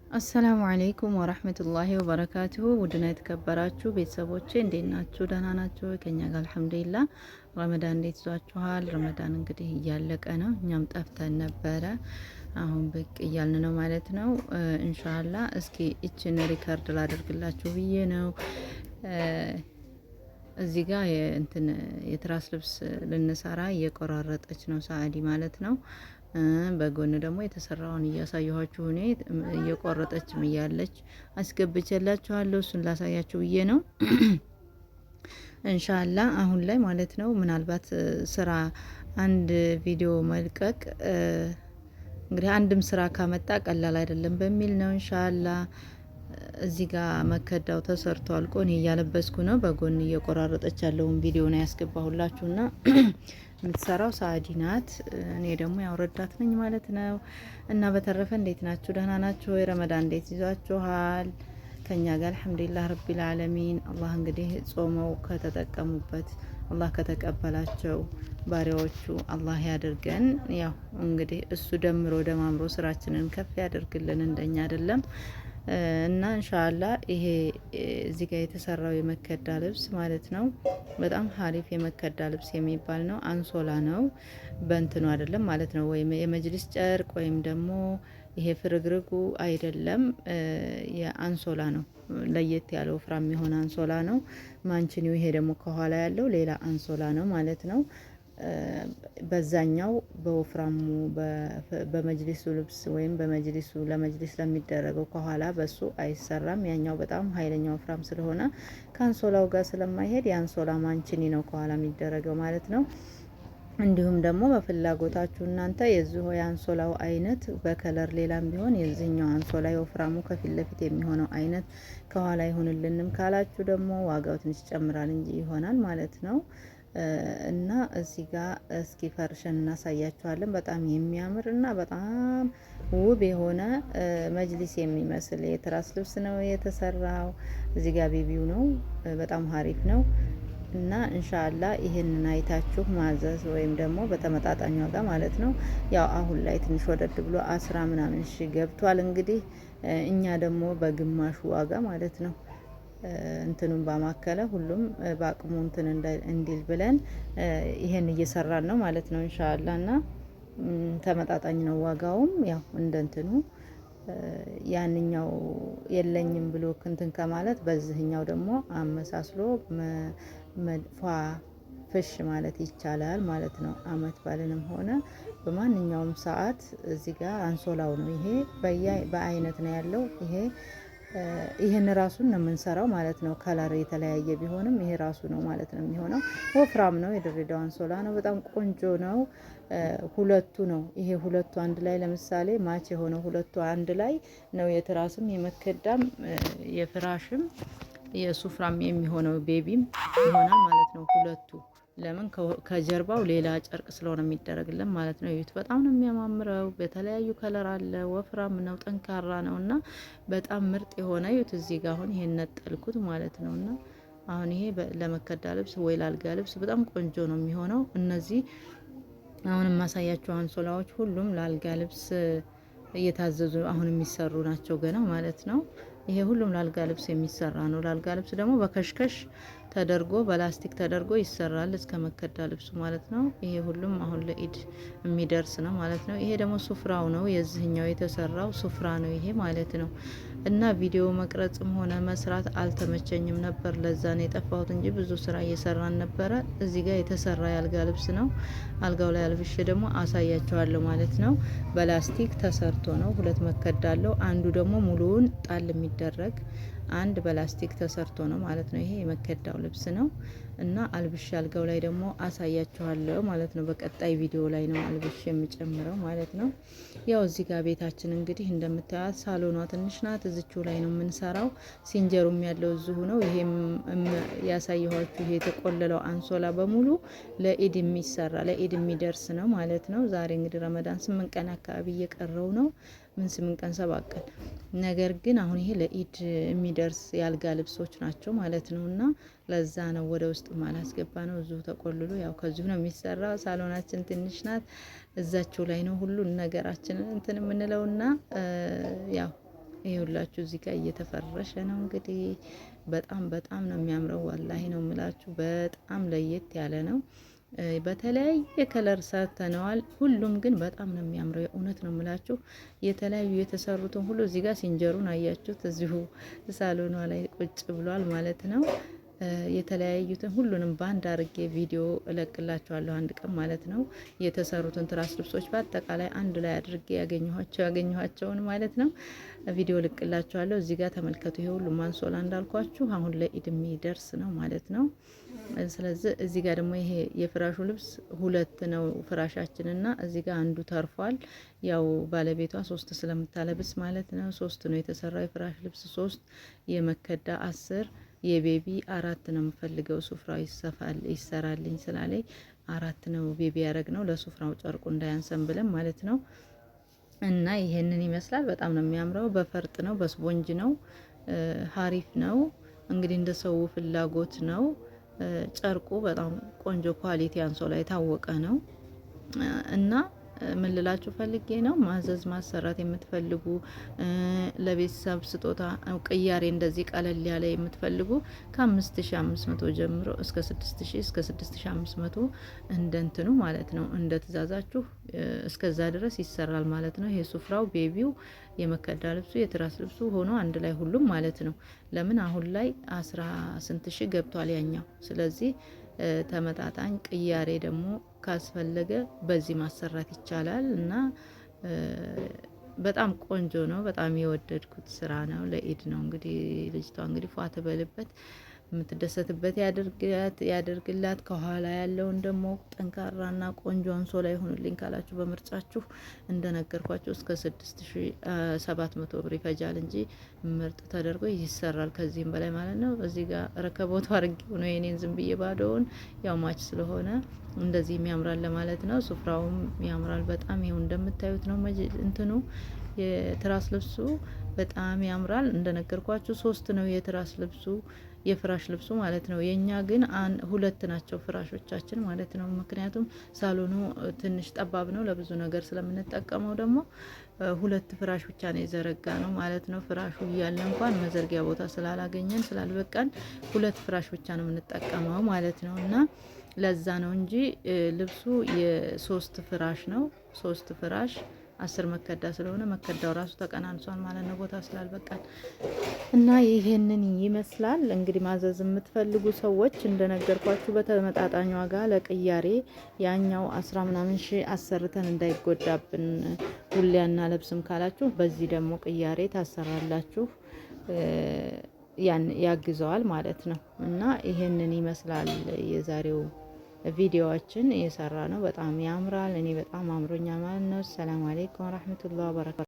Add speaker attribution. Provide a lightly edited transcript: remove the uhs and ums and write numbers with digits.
Speaker 1: السلام عليكم ورحمة الله وبركاته። ውድና የተከበራችሁ ቤተሰቦቼ እንዴት ናችሁ? ደህና ናችሁ? ከኛ ጋር الحمد لله። ረመዳን እንዴት ይዟችኋል? ረመዳን እንግዲህ እያለቀ ነው። እኛም ጠፍተን ነበረ። አሁን ብቅ እያልን ነው ማለት ነው። إن شاء الله እስኪ እችን record ላደርግላችሁ ብዬ ነው። እዚህ ጋር እንትን የትራስ ልብስ ልንሰራ እየቆራረጠች ነው ሳአዲ ማለት ነው። በጎን ደግሞ የተሰራውን እያሳየኋችሁ እኔ እየቆረጠችም እያለች አስገብቼላችኋለሁ። እሱን ላሳያችሁ ብዬ ነው። እንሻላ አሁን ላይ ማለት ነው። ምናልባት ስራ አንድ ቪዲዮ መልቀቅ እንግዲህ አንድም ስራ ካመጣ ቀላል አይደለም በሚል ነው። እንሻላ እዚህ ጋር መከዳው ተሰርቶ አልቆ እኔ እያለበስኩ ነው። በጎን እየቆራረጠች ያለውን ቪዲዮ ነው ያስገባሁላችሁና የምትሰራው ሳዲ ናት። እኔ ደግሞ ያው ረዳት ነኝ ማለት ነው። እና በተረፈ እንዴት ናችሁ? ደህና ናችሁ ወይ? ረመዳን እንዴት ይዟችኋል? ከኛ ጋር አልሐምዱሊላህ ረቢል ዓለሚን። አላህ እንግዲህ ጾመው ከተጠቀሙበት አላህ ከተቀበላቸው ባሪያዎቹ አላህ ያድርገን። ያው እንግዲህ እሱ ደምሮ ደማምሮ ስራችንን ከፍ ያደርግልን፣ እንደኛ አይደለም። እና እንሻላ ይሄ እዚህ ጋር የተሰራው የመከዳ ልብስ ማለት ነው። በጣም ሀሪፍ የመከዳ ልብስ የሚባል ነው። አንሶላ ነው፣ በእንትኑ አይደለም ማለት ነው። ወይም የመጅሊስ ጨርቅ ወይም ደግሞ ይሄ ፍርግርጉ አይደለም፣ የአንሶላ ነው። ለየት ያለ ወፍራም የሆነ አንሶላ ነው። ማንችኒው ይሄ ደግሞ ከኋላ ያለው ሌላ አንሶላ ነው ማለት ነው። በዛኛው በወፍራሙ በመጅሊሱ ልብስ ወይም በመጅሊሱ ለመጅሊስ ለሚደረገው ከኋላ በሱ አይሰራም። ያኛው በጣም ኃይለኛ ወፍራም ስለሆነ ከአንሶላው ጋር ስለማይሄድ የአንሶላ ማንችኒ ነው ከኋላ የሚደረገው ማለት ነው። እንዲሁም ደግሞ በፍላጎታችሁ እናንተ የዚሁ የአንሶላው አይነት በ color ሌላም ቢሆን የዚህኛው አንሶላ የወፍራሙ ከፊት ለፊት የሚሆነው አይነት ከኋላ ይሁንልንም ካላችሁ ደግሞ ዋጋው ትንሽ ይጨምራል እንጂ ይሆናል ማለት ነው። እና እዚህ ጋር እስኪ ፈርሸን እናሳያችኋለን። በጣም የሚያምር እና በጣም ውብ የሆነ መጅሊስ የሚመስል የትራስ ልብስ ነው የተሰራው። እዚህ ጋር baby ው ነው፣ በጣም ሀሪፍ ነው። እና እንሻላ ይህንን አይታችሁ ማዘዝ ወይም ደግሞ በተመጣጣኝ ዋጋ ማለት ነው። ያው አሁን ላይ ትንሽ ወደድ ብሎ 10 ምናምን ሺ ገብቷል። እንግዲህ እኛ ደግሞ በግማሹ ዋጋ ማለት ነው እንትኑን ባማከለ ሁሉም በአቅሙ እንትን እንዲል ብለን ይሄን እየሰራን ነው ማለት ነው። እንሻላ እና ተመጣጣኝ ነው ዋጋውም ያው እንደ እንትኑ ያንኛው የለኝም ብሎ እንትን ከማለት በዚህኛው ደግሞ አመሳስሎ መድፋ ፍሽ ማለት ይቻላል ማለት ነው። አመት ባልንም ሆነ በማንኛውም ሰዓት እዚህ ጋር አንሶላው ነው ይሄ በአይነት ነው ያለው። ይሄ ይሄን ራሱን ነው የምንሰራው ማለት ነው። color የተለያየ ቢሆንም ይሄ ራሱ ነው ማለት ነው የሚሆነው። ወፍራም ነው፣ የድሬዳዋ አንሶላ ነው። በጣም ቆንጆ ነው። ሁለቱ ነው ይሄ ሁለቱ አንድ ላይ ለምሳሌ match የሆነው ሁለቱ አንድ ላይ ነው። የትራስም የመከዳም የፍራሽም የሱፍራም የሚሆነው baby ም ይሆናል ማለት ነው ሁለቱ። ለምን ከጀርባው ሌላ ጨርቅ ስለሆነ የሚደረግልን ማለት ነው። እዩት፣ በጣም ነው የሚያማምረው። በተለያዩ color አለ። ወፍራም ነው፣ ጠንካራ ነው እና በጣም ምርጥ የሆነ እዩት። እዚህ ጋር አሁን ይሄን ነጠልኩት ማለት ነው እና አሁን ይሄ ለመከዳ ልብስ ወይ ላልጋ ልብስ በጣም ቆንጆ ነው የሚሆነው። እነዚህ አሁን የማሳያቸው አንሶላዎች ሁሉም ላልጋ ልብስ እየታዘዙ አሁን የሚሰሩ ናቸው ገና ማለት ነው። ይሄ ሁሉም ላልጋ ልብስ የሚሰራ ነው። ላልጋ ልብስ ደግሞ በከሽከሽ ተደርጎ በላስቲክ ተደርጎ ይሰራል እስከ መከዳ ልብሱ ማለት ነው። ይሄ ሁሉም አሁን ለኢድ የሚደርስ ነው ማለት ነው። ይሄ ደግሞ ሱፍራው ነው፣ የዚህኛው የተሰራው ሱፍራ ነው ይሄ ማለት ነው። እና ቪዲዮ መቅረጽም ሆነ መስራት አልተመቸኝም ነበር። ለዛ ነው የጠፋሁት እንጂ ብዙ ስራ እየሰራን ነበረ። እዚህ ጋር የተሰራ የአልጋ ልብስ ነው። አልጋው ላይ አልብሼ ደግሞ አሳያቸዋለሁ ማለት ነው። በላስቲክ ተሰርቶ ነው። ሁለት መከዳ አለው። አንዱ ደግሞ ሙሉውን ጣል የሚደረግ አንድ በላስቲክ ተሰርቶ ነው ማለት ነው። ይሄ የመከዳው ልብስ ነው እና አልብሼ አልጋው ላይ ደግሞ አሳያችኋለሁ ማለት ነው። በቀጣይ ቪዲዮ ላይ ነው አልብሼ የምጨምረው ማለት ነው። ያው እዚህ ጋር ቤታችን እንግዲህ እንደምታያት ሳሎኗ ትንሽ ናት። እዚችው ላይ ነው የምንሰራው። ሲንጀሩም ያለው እዚሁ ነው። ይሄ ያሳየኋችሁ ይሄ የተቆለለው አንሶላ በሙሉ ለኢድ የሚሰራ ለኢድ የሚደርስ ነው ማለት ነው። ዛሬ እንግዲህ ረመዳን 8 ቀን አካባቢ እየቀረው ነው። ምን 8 ቀን 7 ቀን። ነገር ግን አሁን ይሄ ለኢድ የሚደርስ የአልጋ ልብሶች ናቸው ማለት ነው። እና ለዛ ነው ወደ ውስጥ ማላስገባ ነው። እዚሁ ተቆልሎ ያው ከዚሁ ነው የሚሰራ። ሳሎናችን ትንሽ ናት። እዛችው ላይ ነው ሁሉን ነገራችንን እንትን የምንለውና ያው ይኸውላችሁ እዚህ ጋር እየተፈረሸ ነው እንግዲህ። በጣም በጣም ነው የሚያምረው። ወላሂ ነው የምላችሁ፣ በጣም ለየት ያለ ነው። በተለያየ color ሰርተነዋል። ሁሉም ግን በጣም ነው የሚያምረው። የእውነት ነው የምላችሁ። የተለያዩ የተሰሩትን ሁሉ እዚህ ጋር ሲንጀሩን አያችሁት፣ እዚሁ ሳሎኗ ላይ ቁጭ ብሏል ማለት ነው። የተለያዩትን ሁሉንም በአንድ አርጌ ቪዲዮ እለቅላችኋለሁ አንድ ቀን ማለት ነው። የተሰሩትን ትራስ ልብሶች በአጠቃላይ አንድ ላይ አድርጌ ያገኘኋቸውን ማለት ነው ቪዲዮ እለቅላችኋለሁ። እዚህ ጋር ተመልከቱ። ይሄ ሁሉ አንሶላ እንዳልኳችሁ አሁን ለኢድ የሚደርስ ነው ማለት ነው። ስለዚህ እዚህ ጋር ደግሞ ይሄ የፍራሹ ልብስ ሁለት ነው ፍራሻችንና እዚህ ጋር አንዱ ተርፏል። ያው ባለቤቷ ሶስት ስለምታለብስ ማለት ነው። ሶስት ነው የተሰራው የፍራሽ ልብስ ሶስት፣ የመከዳ 10፣ የ baby አራት ነው የምፈልገው ሱፍራው ይሰፋል ይሰራልኝ ስላለኝ አራት ነው baby ያረግ ነው ለሱፍራው ጨርቁ እንዳያንሰን ብለን ማለት ነው። እና ይሄንን ይመስላል። በጣም ነው የሚያምረው። በፈርጥ ነው፣ በስፖንጅ ነው፣ ሀሪፍ ነው። እንግዲህ እንደ ሰው ፍላጎት ነው። ጨርቁ በጣም ቆንጆ quality አንሶላ የታወቀ ነው። እና ምን ልላችሁ ፈልጌ ነው፣ ማዘዝ ማሰራት የምትፈልጉ፣ ለቤተሰብ ስጦታ ቅያሬ እንደዚህ ቀለል ያለ የምትፈልጉ ከ5500 ጀምሮ እስከ 6000፣ እስከ 6500 እንደንትኑ ማለት ነው፣ እንደ ትእዛዛችሁ እስከዛ ድረስ ይሰራል ማለት ነው። ይሄ ሱፍራው፣ baby ው፣ የመከዳ ልብሱ፣ የትራስ ልብሱ ሆኖ አንድ ላይ ሁሉም ማለት ነው። ለምን አሁን ላይ አስራ ስንት ሺህ ገብቷል ያኛው። ስለዚህ ተመጣጣኝ ቅያሬ ደግሞ ካስፈለገ በዚህ ማሰራት ይቻላል እና በጣም ቆንጆ ነው። በጣም የወደድኩት ስራ ነው። ለኢድ ነው እንግዲህ። ልጅቷ እንግዲህ ፏ ትበልበት፣ የምትደሰትበት ያደርግላት። ከኋላ ያለውን ደግሞ ጠንካራና ቆንጆ አንሶላ ይሁንልኝ ካላችሁ በምርጫችሁ እንደነገርኳችሁ እስከ 6700 ብር ይፈጃል እንጂ ምርጥ ተደርጎ ይሰራል ከዚህም በላይ ማለት ነው። እዚህ ጋር ረከቦቱ አድርጌው ነው የኔን ዝም ብዬ ባዶውን፣ ያው match ስለሆነ እንደዚህ ያምራል ለማለት ነው። ሱፍራውም ያምራል በጣም። ይኸው እንደምታዩት ነው እንትኑ የትራስ ልብሱ በጣም ያምራል። እንደነገርኳችሁ ሶስት ነው የትራስ ልብሱ፣ የፍራሽ ልብሱ ማለት ነው። የኛ ግን ሁለት ናቸው ፍራሾቻችን ማለት ነው። ምክንያቱም ሳሎኑ ትንሽ ጠባብ ነው፣ ለብዙ ነገር ስለምንጠቀመው ደግሞ ሁለት ፍራሽ ብቻ ነው የዘረጋ ነው ማለት ነው። ፍራሹ እያለ እንኳን መዘርጊያ ቦታ ስላላገኘን ስላልበቃን ሁለት ፍራሽ ብቻ ነው የምንጠቀመው ማለት ነው። እና ለዛ ነው እንጂ ልብሱ የሶስት ፍራሽ ነው። ሶስት ፍራሽ 10 መከዳ ስለሆነ መከዳው ራሱ ተቀናንሷል ማለት ነው፣ ቦታ ስላልበቃን። እና ይሄንን ይመስላል እንግዲህ። ማዘዝ የምትፈልጉ ሰዎች እንደነገርኳችሁ በተመጣጣኝ ዋጋ ለቅያሬ፣ ያኛው አስራ ምናምን ሺ አሰርተን እንዳይጎዳብን ሁሌ አናለብስም ካላችሁ በዚህ ደግሞ ቅያሬ ታሰራላችሁ፣ ያን ያግዘዋል ማለት ነው። እና ይሄንን ይመስላል የዛሬው ቪዲዮዎችን የሰራ ነው። በጣም ያምራል። እኔ በጣም አምሮኛል ማለት ነው። ሰላም አለይኩም ወራህመቱላሂ ወበረካቱ።